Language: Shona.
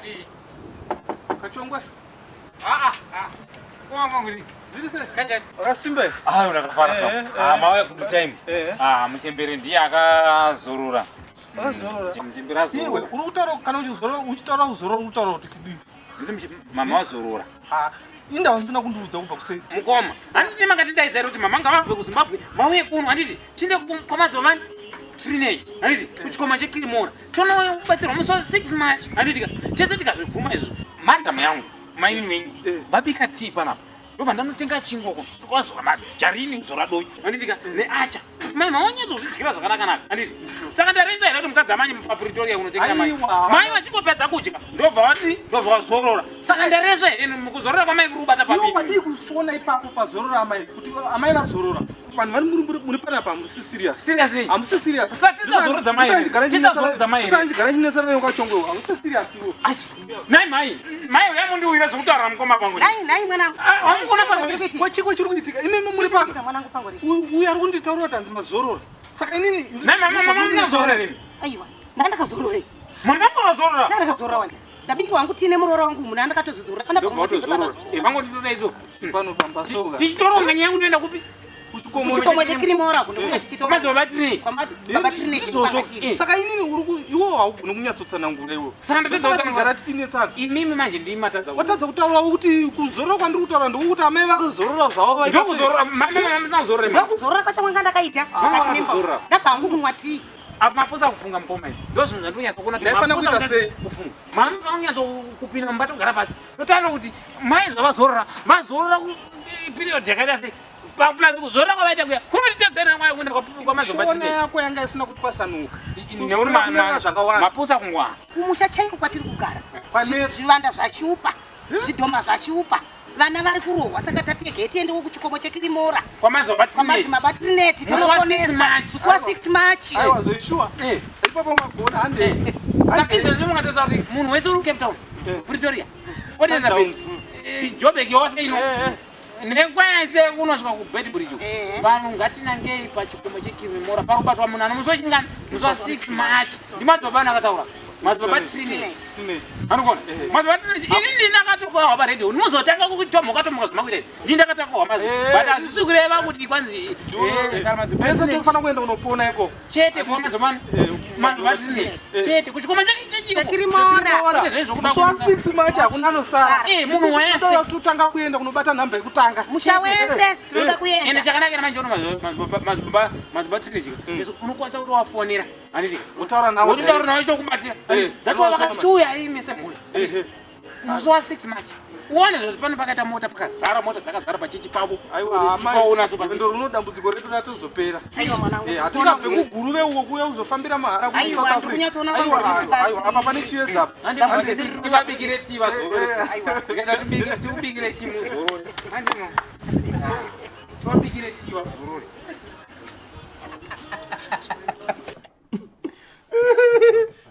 Mati. Kachongwe. Ah ah ah. Kwa mwangu ni. Zviri sei? Kanjani? Wakasimba here? Ah, ndakafara. Eh, eh. Ah, mauya good time. Eh. Ah, muchembere ndiye akazorora. Akazorora. Muchembere azorora. Iwe uri kutaura kana uchizorora uchitaura kuzorora uri kutaura kuti kudii? Nditi mama wazorora. Ah, indawa ndisina kundiudza kubva kusei. Mukoma, handiti makatidaidza here kuti mama ngavabve kuZimbabwe mauye kuno handiti tiende kwamadzimamani Trinity handiti kuchikoma cheKirimora tonobatsirwa musi wa 6 March handiti ka tese tikazvibvuma izvo madam yangu mainini wenyu Eh. vabika tii panapa ndobva ndanotenga chingwa kuno kwazora majarini kuzora dovi handiti ka neacha mai mawanyatsozvidyira zvakanaka-naka handiti saka ndarenza here kuti mukadzi amanye paPretoria kunotengera mai Aiwa. mai vachingopedza kudya ndobva vati ndobva vazorora saka ndaresva here kuzorora kwamai kuri kubata Iwe papi wadii kufona ipapo pazorora amai kuti amai vazorora. Vanhu vari muri panapa hamusi serious. Seriously? Hamusi serious. Tisazorodza mai here? Tisazorodza mai here? Usandigara chinetsana newe kachongwe. Hamusi serious iwe. Achi, nhai mai mai uya mundiuyira zvekutaura mukoma pangu Nhai, nhai mwanangu. Ah, wamukona pangori. Chiri kuitika? Kwachiko chiri kuitika? Imimi muri pano. Mwanangu pangori. Uyu ari kunditaurira kuti hanzi mazorora. Saka inini Nhai mama mama munozorora rini Aiwa, ndandakazorore. mama mukazorora Ndandakazorora wani. Ndabiki wangu tine muroora wangu muna ndakatozvizorora. Pana ndobva watozorora vangonditoda izvo pano pambasoka. tichitoronga nyaya yekuti toenda kupi Kuchikomo Kuchikomo cheKirimora kuno tichitora. mazuva batiri Kwamadzibaba tine Izvozvo. chiri. Saka inini uri ku iwe haugoni kunyatsotsanangura iwe. Saka ndatadza Saka kutsanangura. tigara tichinetsana. Imimi manje ndimi matadza Watadza kutaura kuti kuzorora kwandiri kutaura ndokuti amai vakazorora zvavo vaita sei? ndokuzorora mama mama musina kuzorora imi. Ndokuzorora kwacho kwanga ndakaita. Mama Mukati memba. vakazorora. Ndabva hangu kumwa tii. Apa maposa kufunga mukoma izvi ndo zvinhu zvandinonyatsokuona kuti Ndaifanira maposa kuita sei? kufunga mama vanonyatso kupinda mumba togara pasi totaura kuti mai zvavazorora vazorora period yakaita sei paplus kuzorora kwavaita kuya kunotitedzera mwai kuenda Shona kwamazobati yako yanga isina kutwasanuka. neuri Kunena zvakawanda. maposa kungwara Kumusha chaiko kwatiri kugara. Kwanetsa. Zvivanda zvashupa. Zvidhoma zvashupa. Vana vari kurohwa saka tati tiendewo kuchikomo cheKirimora. kwamazobati Kwamadzibaba Trinity Musi wa 6 tonoponeswa. March. Musi wa 6 March. Aiwa zvoishuwa. Eh. Ipapo magona hande. Saka izvozvi mungatadza kuti munhu wese uri kuCape Town, Pretoria, Port Elizabeth, Sundowns. Joburg yose ino Eh, eh. nekwese kunosvika kuBeitbridge uko. Eh. Vanhu ngatinangei pachikomo cheKirimora parubatwa munhu ano musi wechingani musi wa 6 March ndimadzibaba ano akataura madzibaba Trinity Trinity. anogona Eh. madzibaba Trinity ini ndini ndakatokohwa paredhiyo muzotanga kutomoka tomoka zvimakuita izvi ndini ndakatakohwa mazi Eh. but hazvisi kureva kuti kwanzi kana madzibaba Tese Trinity tinofanira kuenda kunopona ikoko. chete kwa madzibaba madzibaba Trinity chete kuchikomo chechiko Chekirimora. Musi wa 6 March hakuna anosara. Eh, munhu Isusu wese. toda kutotanga kuenda kunobata nhamba yekutanga. Musha wese tinoda ende kuenda. chakanakira manje uno madzibaba Trinity unokwanisa kuti wafonera handiti Wotaura navo. wototaura navo chitokubatsira Eh, that's why unovaona. vakati chiuya imi semhuri Eh, eh. musi wa 6 March uone zvozvi pano pakaita mota pakazara mota dzakazara pachechi pavo Aiwa amai. Chikaonadzo pa- Rwendo runo dambudziko redu ratozopera. Aiwa mwanangu. Eh, hatingabve kuGuruve uko kuuya kuzofambira mahara ku Aiwa, South Africa. ndikunyatsoona Aiwa, kwangori kuti aiwa, aiwa, apa pane chiedza apa. Handiti, tivabikire tii vazorore Tikaita tikubikire tii muzorore handino tivabikire tii vazorore.